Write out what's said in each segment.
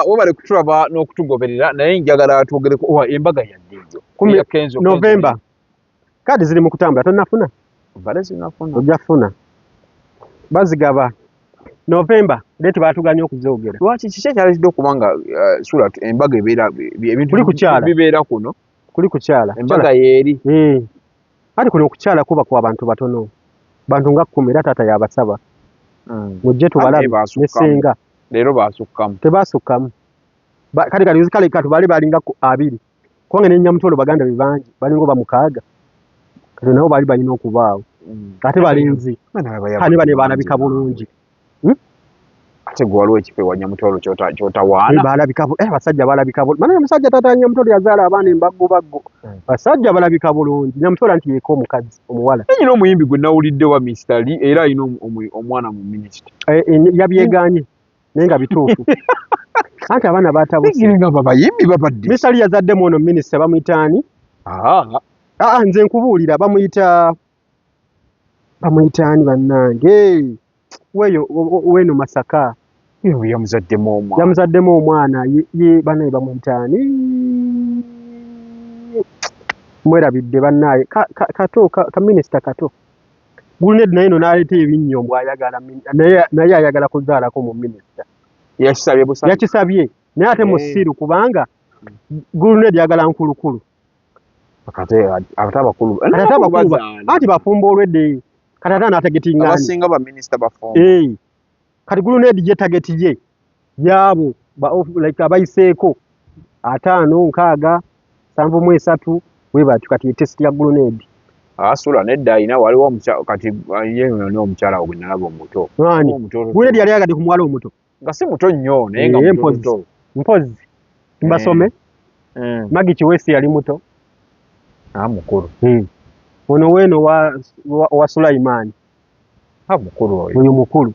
Webale kutulaba n'okutugoberera, naye njagala twogereko owa embaga yadde ejo 10 eya Kenzo. November. Kadi ziri mu kutambula, tonnafuna? Mbale sinafuna. Ojja kufuna, bazigaba November, date batuganye okuzoogera. Lwaki? Kiki ekyaleetedde okuba nga sula embaga ebeera ebintu Kuli kukyala. bibeera kuno? Kuli kukyala. Embaga yeeri. Eh. Ati kuno okukyala kuba kwa bantu batono, bantu nga 10, era taata yabasaba mujje tubalabe. Ate baasukkamu. Ne ssenga. Leero baasukkamu. Tebasukkamu. Kale katubale balinga ku 20, kubanga ne Nyamutolo baganda be bangi, balinga oba 6, kati nabo baali balina okubaawo. Ate balinzi. Bana baba Kale bane balabika bulungi. Ate gwe waliwo ekifo ewa Nyamutolo ky'otawaana. Balabika abasajja balabika bulungi. Mana omusajja taata Nyamutolo yazaala abaana embaggubaggu. Basajja balabika bulungi. Nyamutolo anti yeeko omukazi omuwala. Naye nyina omuyimbi gwe nawulidde wa Mr. Lee, era alina omwana mu minisita. Yabyegaanye naye nga bituufu. Anti abaana batabuse. Naye nga babayimbi babadde. Mr. Lee yazaddemu ono minisita, bamuyita ani? Nze nkubuulira, bamuyita ani bannange? Weeyo, weeno Masaka. Eyo yamuzaddemu omwana. Yamuzaddemu omwana, ye bannaye bamuyita ani? Mwerabidde bannaye. Kato, ka minisita kato. Guluned naye no n'aleeta ebinnyo mbu ayagala naye ayagala kuzaalako mu minisita. Yakisabye busabi. Yakisabye, naye ate musiru kubanga Guluned ayagala nkulukulu. Ate ate abakulu. Kati ate abakulu bazaala. Anti bafumba olwedde. Kati ate anaategetinga ani? Abasinga ba minisita bafumba. Kati Guluned ye target ye yaabo like abayiseeko 50, 60, 73, bwe batyo. Kati ye test ya Guluned. Sula nedda, alina waliwo kati, ye ni omukyala gwe nalaba omuto. Ani? Omuto. Guluned yali ayagadde ku muwala omuto. Nga si muto nnyo, naye nga muto Mpozi. muto. Mpozi. Mbasome. Maggie Kiwesi yali muto. Mukulu. Ono weeno wa Sulaiman. Mukulu oyo. Oyo mukulu.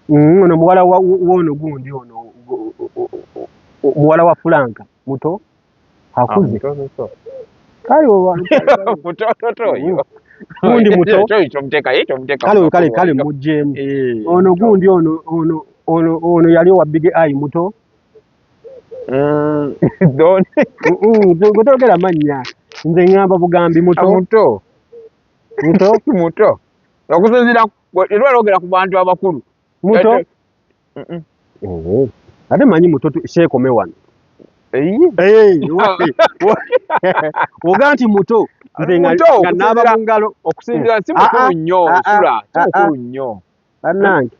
Ono muwala w'ono gundi ono, muwala wa Franka, muto. Akuze. Muto, muto. Kale Muto, muto oyo. Gundi muto. Kyo, kyo muteeka, ye kyomuteeka Kale, mu kale, makulu kale oyo. muggyemu. Ono Muto. gundi ono, ono, ono, ono yali owa Big Eye muto. Don. Gwe toyogera mannya. Nze ŋŋamba bugambi muto. Muto. Muto? Muto. Okusinziira ku, era olwogera ku bantu abakulu. Muto? Ate manyi muto sheekome wano. Oga nti muto. Nze Muto, nga naaba mu ngalo. Okusinziira si mukulu nnyo, Sula, si mukulu nnyo. Bannange.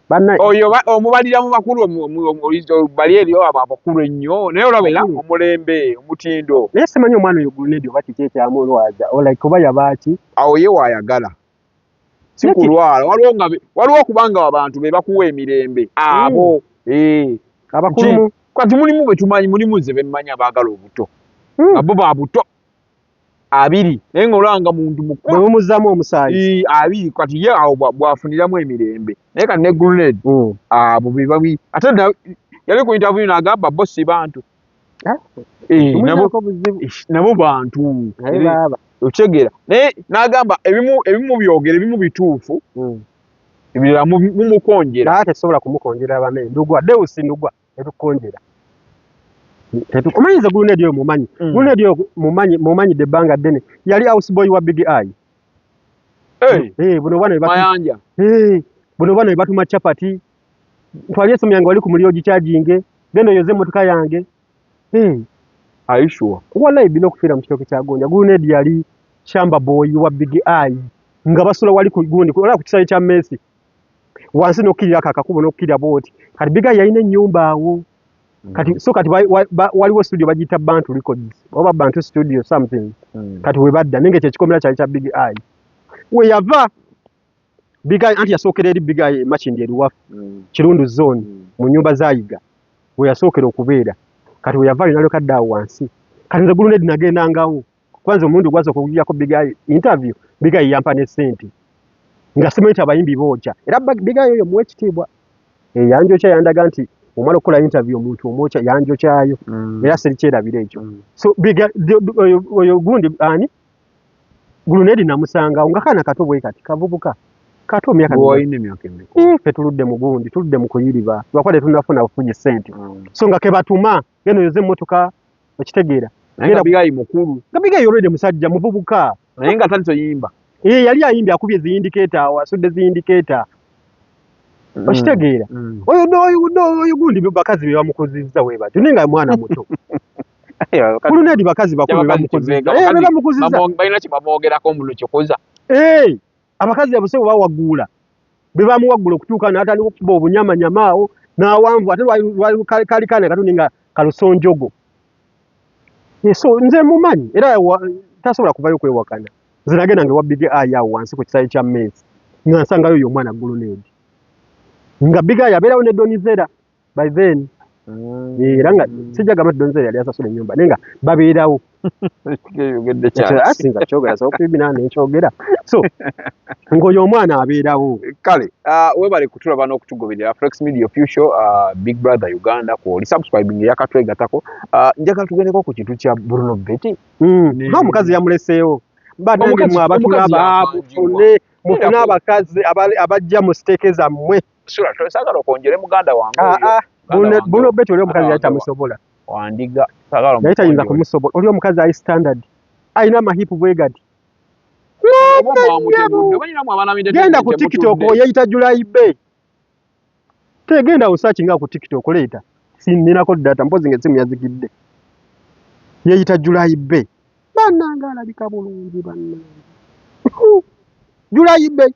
Bannange. Oyo omubalira mu bakulu, bali eri abo abakulu ennyo, naye olaba era omulembe, omutindo. Naye simanyi omwana oyo Gulunedi oba kiki ekyamulwaza, or like oba yaba ki? Awo ye waayagala. Si kulwala, waliwo okubanga abantu be bakuwa emirembe. Abo. Abakulu Nti mu- kati mulimu be tumanyi, mulimu nze be mmanyi abaagala obuto. Abo ba buto. 20, naye ng'olaba nga muntu mukulu. Bwe bumuzzaamu omusaayi. 20, kati ye awo bw'afuniramu emirembe. Naye kati ne Gulunedi, abo be babi. Ate yali ku interview n'agamba bo si bantu. Tumuyinako buzibu. Nabo bantu. Naye baaba. Okyegera. Naye n'agamba ebimu byogere, ebimu bituufu. Ebirala mumukonjera. Naye tesobola kumukonjera bane. Ndugwa, Deus Ndugwa, tetukonjera. Omanyi nze Gulunedi oyo mumanyi. Gulunedi oyo mumanyi ebbanga ddene. Yali houseboy wa Big Eye. Buno bwana Mayanja. Buno bwana batuma chapati. Ntwali esimu yange wali ku muliro gikyajinge. Genda oyoze emmotoka yange. Are you sure? Wallahi bino okufiira mu kitooke kya gonja. Gulunedi yali shamba boy wa Big Eye. Nga basula wali ku gundi, olaba ku kisaawe kya Messi. Wansi n'okkirira ako akakubo n'okkirira bw'oti. Kati Big Eye yalina ennyumba awo. Kati, so kati waliwo studio bagiyita Bantu Records oba Bantu Studio something. Kati we badda, naye ng'ekyo ekikomera kyali kya Big Eye. We yava Big Eye, anti yasookera eri Big Eye e Makindye Luwafu, Kirundu zone, mu nnyumba za Yiga. We yasookera okubeera. Kati we yava n'alyoka adda awo wansi. Kati nze Gulunedi nagendangawo. Kwanza omulundi ogwasooka okuggyako Big Eye interview, Big Eye yampa ne ssente. Nga simanyi nti abayimbi bookya. Era Big Eye oyo muwe ekitiibwa. Yanjokya, yandaga nti omala okukola interview omuntu omwokya, yanjokyayo. Era sirikyerabira ekyo. So Big Eye, oyo gundi ani? Gulunedi namusangawo nga kaana kato bwe kati, kavubuka. Kato myaka Walina emyaka emeka? Ffe tuludde mu gundi, tuludde mu kuyiriba lwakuba tetunnafuna bufunyi ssente. So nga kebatuma genda oyoze emmotoka, okitegeera. Naye nga Big Eye mukulu. Nga Big Eye already musajja muvubuka. Naye nga tali toyimba. Eh, yali ayimbye, akubye zi indicator awo, asudde zi indicator. Okitegeera? Oyo no, oyo gundi bakazi be bamukuzizza we batyo, naye nga mwana muto. Grenade bakazi bakulu be bamukuzizza. Eh, be bamukuzizza. Balina kye bamwogerako mbu kikuza. Eh, abakazi abo sebo bawaguula. Be bamuwaggula okutuuka n'atandika okukuba obunyamanyama awo n'awanvu, ate lwali kali kaana katuni nga kalusonjogo. So nze mumanyi era tasobola kuvayo kwewakana. Nze nagenda nga ewa Big Eye awo wansi ku kisaawe kya Messi nga nsangayo oyo omwana Grenade. Nga Big Eye abeerawo ne Donizera by then. Era nga sijja gamba nti Donizera yali asasula ennyumba, naye nga babeerawo. Singa kyogera sobola okubibina nenkyogera. So ng'oyo omwana abeerawo. Kale webale kutulaba n'okutugoberera Flex Media Official, Big Brother Uganda kwoli subscribing yakatwegatako. Njagala tugendeko ku kintu kya Bruno Betty. Omukazi yamuleseewo. Bannange mwe abatulaba mufune abakazi abajja mu siteeke zammwe. Sula tosagala okwongere muganda wange oyo. Bruno Betty oli omukazi yali tamusobola. Wandiga sagala yali tayinza kumusobola. Oli omukazi ali standard, alina amahipu bwe gati. Genda ku TikTok oyeyita July Bay. Tegenda osearchinga ku TikTok leeta. Sininako data mpozi ng'essimu yazigidde. Yeeyita July Bay. Bannange alabika bulungi bannange. July Bay.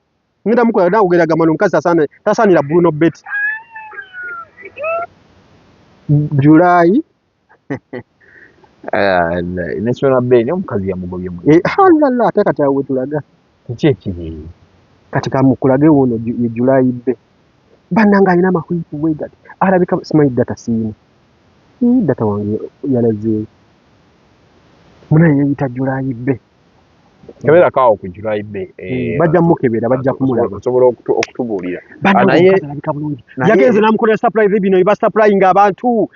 Ngenda mukola nawe gamba omukazi tasaanira Bruno Betty. July National Bay naye omukazi yamugobye mu. Halala ate kati awo wetulaga. Kiki ekiri? Kati kamukulage wuno ye July Bay. Bannange alina amahipu bwe gati. Alabika simanyi data siina. Data wange yalazeeyo. Munaye yeeyita July Bay. Keberako awo ku July Bay. Bajja mukebera, bajja kumulaba. Osobola okutubuulira. Bannange omukazi alabika bulungi. Yagenze n'amukolera surprise bino eba supplying abantu.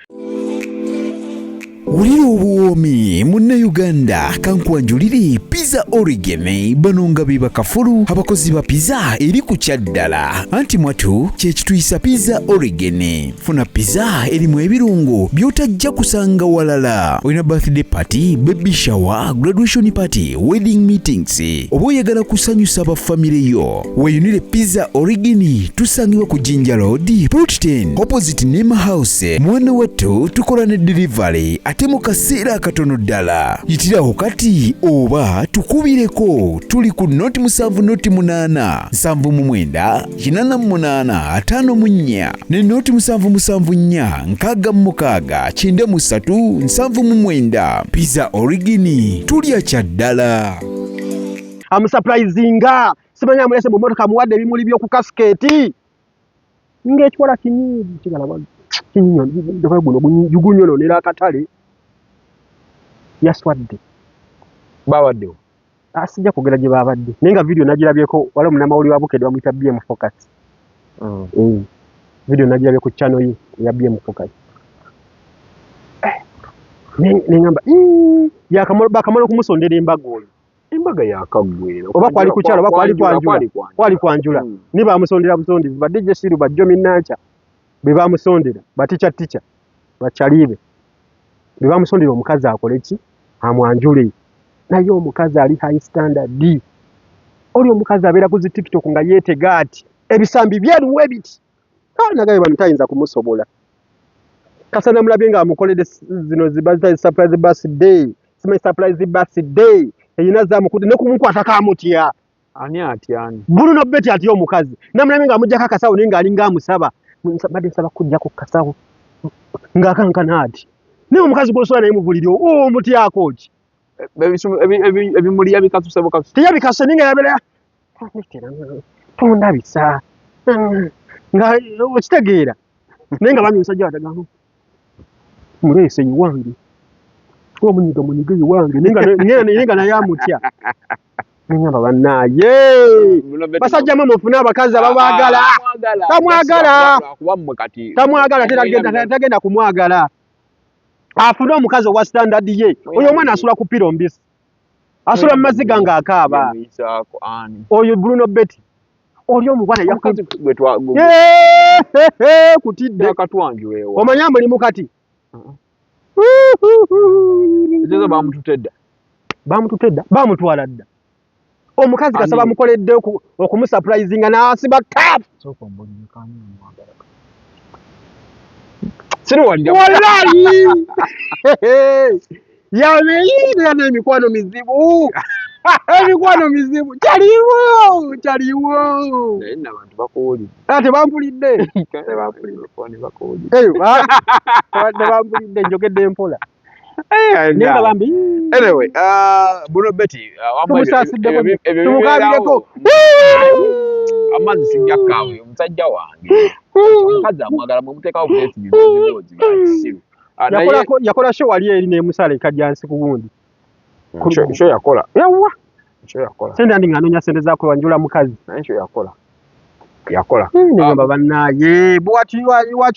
Wulira obuwoomi munnayuganda, kankwanjulire Pizza Origin. Bano nga be bakafulu abakozi ba pizza eri ku kyaddala, anti mwatu kye kituyisa Pizza Origin. Funa pizza erimu ebirungo by'otajja kusanga walala. Olina birthday party, baby shower, graduation party, wedding meetings, oba oyagala kusanyusa ba famire yo, weeyunire Pizza Origin. Tusangibwa ku Jinja Road, Plot 10, opposite Nema House. Mwana wattu tukola ne delivery ate mu kaseera akatono ddala. Yitirawo kati oba tukubireko, tuli ku 0 7 0 8 79 88 54 ne 0 7 7 4 66 93 79. Pizza Origin, tulya kya ddala. Amusurprisinga simanyi amulese mu mmotoka, amuwadde ebimuli by'oku kasiketi ng'ekiwala kinyiivu kigalaba kinyo guno gunyononera akatale. Yaswadde. Babaddewo. Sijja kwogera gye babadde, naye nga video nagirabyeko. Waliwo munnamawulire wa Bukedde bamuyita BM Focus. Video nagirabye ku channel ye eya BM Focus. Neŋŋamba bakamala okumusondera embaga oyo. Embaga yakaggwera. Oba kwali kukyala oba kwali kwanjula, kwali kwanjula. Ni bamusondera busondezi ba DJ Shiru, ba Jomi Nancha be bamusondera, ba teacher teacher bakyalibe be bamusondera omukazi akole ki, amwanjule. Naye omukazi ali high standard. Oli omukazi abeera ku zi TikTok nga yeetega ati ebisambi byeruwa ebiti. Nagaye bano tayinza kumusobola. Kasa namulabye nga amukoledde zino ziba surprise birthday, simanyi surprise birthday erina zamukudde ne kumukwatako amutya. Ani atyani? Bruno Betty atya omukazi. Namulabye nga amuggyako akasawo, naye ng'alinga amusaba, badde nsaba kuggyako kasawo, ng'akankana ati. Naye omukazi gw'osobola naye mu buliri omutyako ki? Ebimuli yabikasuse bukasuse. Teyabikasuse, naye nga yabeera tondabisa nga okitegeera, naye nga bami omusajja watagamba muleese ewange oba munyiga munyige ewange, naye nga naye amutya. Neŋŋamba bannaaye basajja mwe mufune abakazi ababaagala. Tamwagala, tamwagala, tagenda kumwagala. Afune omukazi owa standard ye. Oyo omwana asula ku pillow mbisi, asula mu maziga ng'akaaba. Oyo Bruno Betty. Oli omuwala Omukazi gwe twa kutidde akatwanjulewa. Omanyi amulimu kati. Ekiza bamutute dda. Bamutute dda, bamutwala dda. Omukazi kasa Ani? bamukoledde okumusurprisinga n'asiba tap. Sooka ombulire kani omwagala. Siriwalira. Wallahi yameyiira n'emikwano mizibu, emikwano mizibu kyaliwo kyaliwo. Naye nno abantu bakuwulidde. Ah, tebampulidde. Tebampulidde. Bakuwulidde. Eyo, ah, tebampulidde, njogedde mpola naye nga bambi. Anyway, Bruno Betty, wamma Tumusasiddeko, ebyo tumukaabireko. bibeerawo. Amazzi sijja kaawe omusajja wange. Omukazi amwagala mwemuteekawo buteesi bibooziboozi bya kisiru. Ah, naye Yakola show wali eri n'emusala ekajjansi ku gundi. Show yakola. Yawa. Show yakola. Sente andi ng'anoonya sente za kwanjula mukazi. Naye show yakola. Yakola. Negamba bannaaye bwati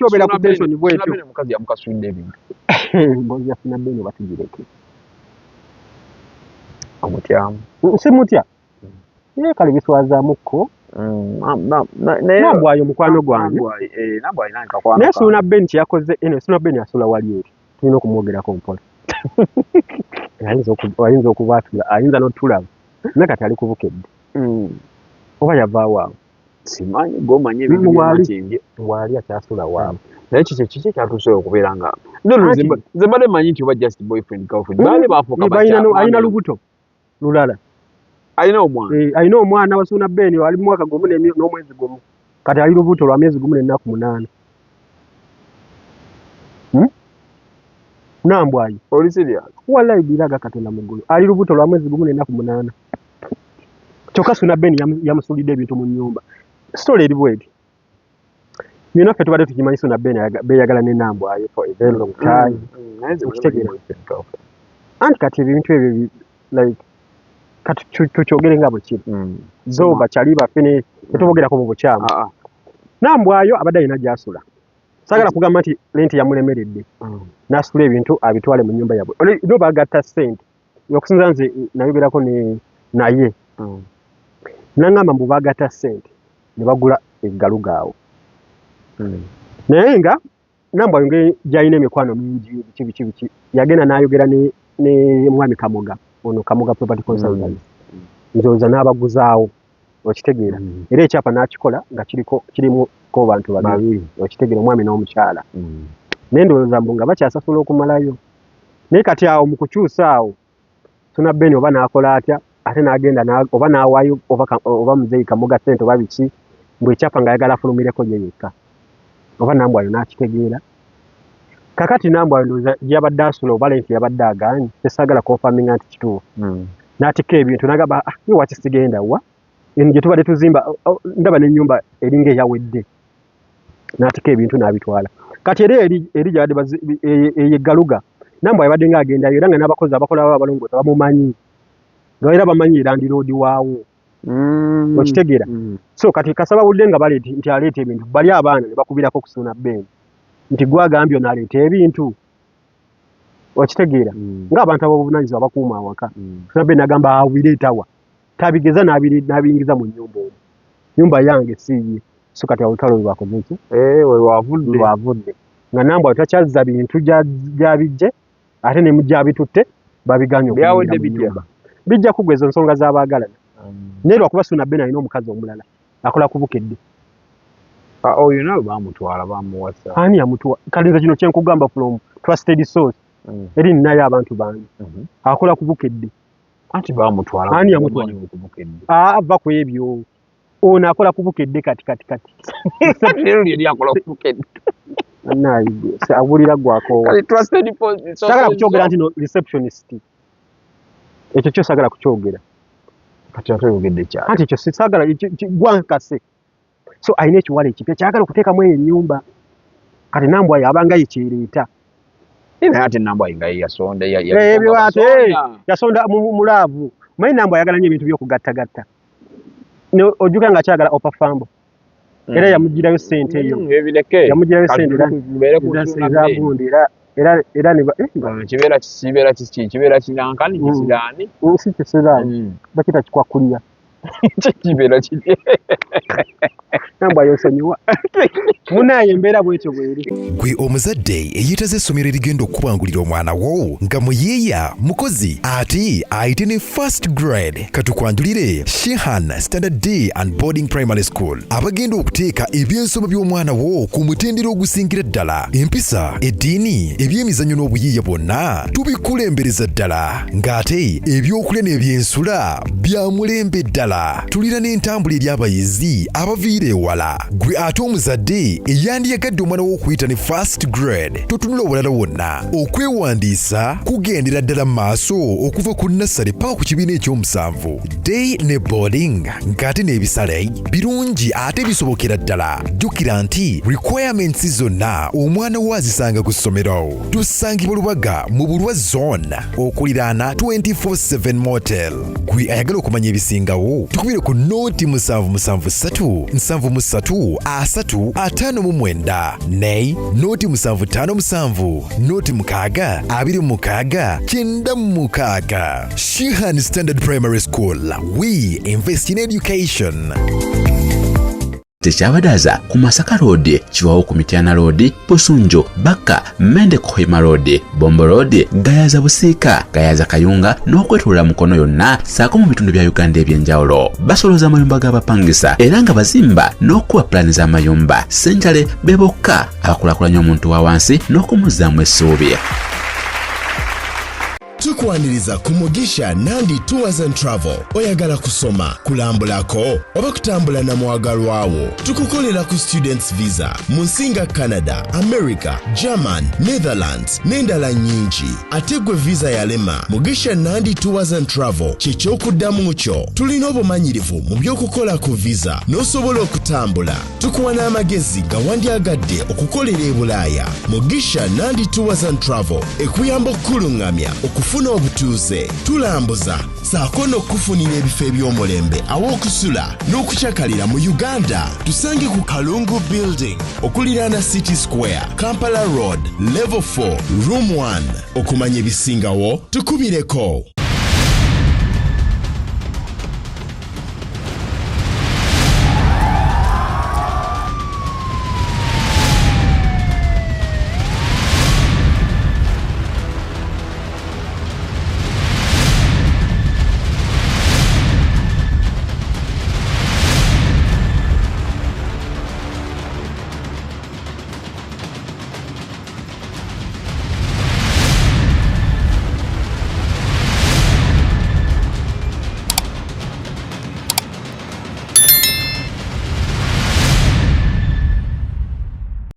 obeera ku tension bwetyo. Suna Ben omukazi yamukasudde ebintu. Mbozi ya Suna Ben batugireke. Omutyamu. Simutya. Naye kale biswazaamukko. Naye Nambwayo mukwano gwange. Nambwayo nange kakwano Naye kange. Suna Ben kyeyakoze eno, Suna Ben asula wali eri. Tulina okumwogerako mpola. Ayinza okuba atula, ayinza n'otulaba. Naye kati ali ku Bukedde. Oba yavaawo awo. Simanyi gwomanyi ebintu Waali. by'Emakindye. Waali akyasula waabwe. Naye kiki ekyatuuseewo okubeera nga no, no, Anti- nze mbadde mmanyi nti oba just boyfriend girlfriend baali bafuuka Balina alina lubuto lulala. Alina omwana. Eh, alina omwana wa Suna Ben ali mu mwaka gumu n'omwezi gumu. Kati ali lubuto lwa myezi 1 n'ennaku 8. Nambwayo. Oli serious? Wallahi biraga Katonda mu ggulu. Ali lubuto lwa mwezi 1 n'ennaku 8. Kyokka Suna Ben yamusuulidde ebintu mu nnyumba. Story eri bweti. Byonna ffe tubadde tukimanyi Suna Ben beeyagala ne Nambwayo for a very long time. Naye nze Okitegeera. boyfriend girlfriend. Anti kati ebintu ebyo like kati tukyogere nga bwe kiri. Zo bakyali baffe ne tetubogerako mu bukyamu. Ah, ah. Nambwayo abadde alina gy'asula. Saagala kugamba nti renti yamulemeredde. N'asitula ebintu abitwale mu nnyumba yaabwe. No bagatta ssente. Okusinziira nze nayogerako ne naye. N'aŋŋamba mbu baagatta ssente ne bagula eggaluga awo. Naye nga Nambwayo engeri gy'alina emikwano mingi biki biki biki yagenda n'ayogera ne mwami Kamoga ono, Kamoga Property Consultants. Ndowooza n'abaguzaawo, okitegeera. Era ekyapa n'akikola nga kiriko kirimu ko bantu babiri, Babiri. okitegeera, omwami n'omukyala. Naye ndowooza mbu nga bakyasasula okumalayo. Naye kati awo mu kukyusa awo Suna Ben oba n'akola atya ate n'agenda oba n'awaayo oba muzeeyi Kamoga ssente oba biki mbu ekyapa ng'ayagala afulumireko ye yekka. Oba Nambwayo n'akitegeera. Kaakati Nambwayo ndowooza gy'abadde asula oba renti yabadde agaanye, tesaagala confirminga nti kituufu. N'atikka ebintu n'agamba, ah, ye waki sigenda wa? Eno gye tubadde tuzimba ndaba n'ennyumba eringa eyawedde. N'atikka ebintu n'abitwala. Kati era eri gy'abadde eyo eggaluga Nambwayo abadde ng'agendayo era nga n'abakozi abakolawo abalongoosa bamumanyi. Nga era bamanyi landlord waawo. Okitegeera? So kati kasaba bawulidde nga baleeta nti aleeta ebintu bali abaana ne bakubirako ku Suna Ben nti gw'agambye ono aleeta ebintu. Okitegeera? Ng'abantu ab'obuvunaanyizibwa bakuuma awaka. Suna Ben n'agamba abireeta wa? Tabigeza n'abiyingiza mu nnyumba omwo. Nnyumba yange si yiye. So kati awo olutalo lwe lwakoze ki? Eh, we lwavudde. Lwavudde. Nga Nambwayo takyazza bintu gy'abiggye ate ne gy'abitutte babigaanye okuyingira Byawedde mu bitya? nnyumba. Bijja kuggwa ezo nsonga z'abaagalana. Naye lwakuba Suna Ben alina omukazi omulala akola ku Bukedde. Ah, oyo nawe baamutwala bamuwasa. Ani yamutuwa? Kale nze kino kye nkugamba from trusted source. Eri ninayo abantu bange. Akola ku Bukedde. Anti baamutwala. Ani yamutwala? Ku Bukedde. Aa, va ku ebyo. Ono akola ku Bukedde kati kati kati. Leero lyeri akola ku Bukedde. Bannaaye awulira gwakoowa. Kale trusted Saagala kukyogera nti no receptionist. Ekyo kyo saagala kukyogera. Kati ate oyogedde kyali. Anti ekyo saagala gwankase. So alina ekiwala ekipya kyagala okuteekamu eyo ennyumba. Kati Nambwayo abanga ye kyereeta. Naye ate Nambwayo nga ye yasonda Ebyo ate yasonda mu love. Manyi Nambwayo ayagala nnyo ebintu by'okugattagatta. Ojjukira nga akyagala Opafambo. Era yamugirayo ssente eyo. Ebireke. Yamugirayo ssente era Mubeere ku Suna eza Ben. gundi era ne Kibeera kibeera kiki kibeera kinankani kisiraani. Si kisiraani. Bakiyita kikwakulira. Kibeera kiti? Nambwa yonsonyiwa, munaye, embeera bwetyo bweri. Gwe omuzadde eyeetaza essomero erigenda okukubangulira omwana wo nga muyiiya, mukozi ate ayite ne first grade, katukwanjulire Shihan Standard Day and Boarding Primary School, abagenda okuteeka ebyensoma by'omwana wo ku mutendera ogusingira ddala. Empisa, eddiini, ebyemizannyo n'obuyiiya bwonna tubikulembereza ddala, ng'ate ebyokulya n'ebyensula bya mulembe ddala. Tulina n'entambula eri abayizi abaviira ewala. Gwe ate omuzadde eyandiyagadde omwana wo okuyita ne first grade, totunula obulala wonna. Okwewandiisa kugendera ddala mu maaso okuva ku nursery paka ku kibiina ekyomusanvu, day ne boarding, ng'ate n'ebisale birungi ate bisobokera ddala. Jjukira nti requirements zonna omwana wo azisanga ku ssomero. Tusangibwa Lubaga mu Bulwa Zone, okuliraana 24/7 Motel. Gwe ayagala okumanya ebisingawo, tukubire ku 077 73 30 59 ne 0757 06 26 96. Shihan Standard Primary School, we invest in education. Tekyabadaza ku Masaka Road, Kiwawo ku Mityana Road, Busunju, Bakka, Mende, Kohima Road, Bombo Road, Gayaza, Busiika, Gayaza, Kayunga n'okwetolola Mukono yonna ssaako mu bitundu bya Uganda eby'enjawulo. Basolooza amayumba g'abapangisa era nga bazimba n'okuba pulaani z'amayumba. Senjale be bokka abakulaakulanya omuntu wa wansi n'okumuzzaamu essuubi. Tukwaniriza ku Mugisha Nandi Tours and Travel. Oyagala kusoma, kulambulako oba kutambula na mwagalwawo? Tukukolera ku students visa mu nsi nga Canada, America, German, Netherlands n'endala nnyingi. Ate gwe visa yalema, Mugisha Nandi Tours and Travel kyekyokuddamu kyo. Tulina obumanyirivu mu by'okukola ku visa n'osobola okutambula. Tukuwa n'amagezi nga wandyagadde okukolera e Bulaaya. Mugisha Nandi Tours and Travel ekuyamba okukuluŋŋamya okufuna obutuuze. Tulambuza saako n'okukufunira ebifo eby'omulembe aw'okusula n'okukyakalira mu Uganda. Tusange ku Kalungu Building, okuliraana City Square, Kampala Road, level 4, room 1. Okumanya ebisingawo, tukubireko.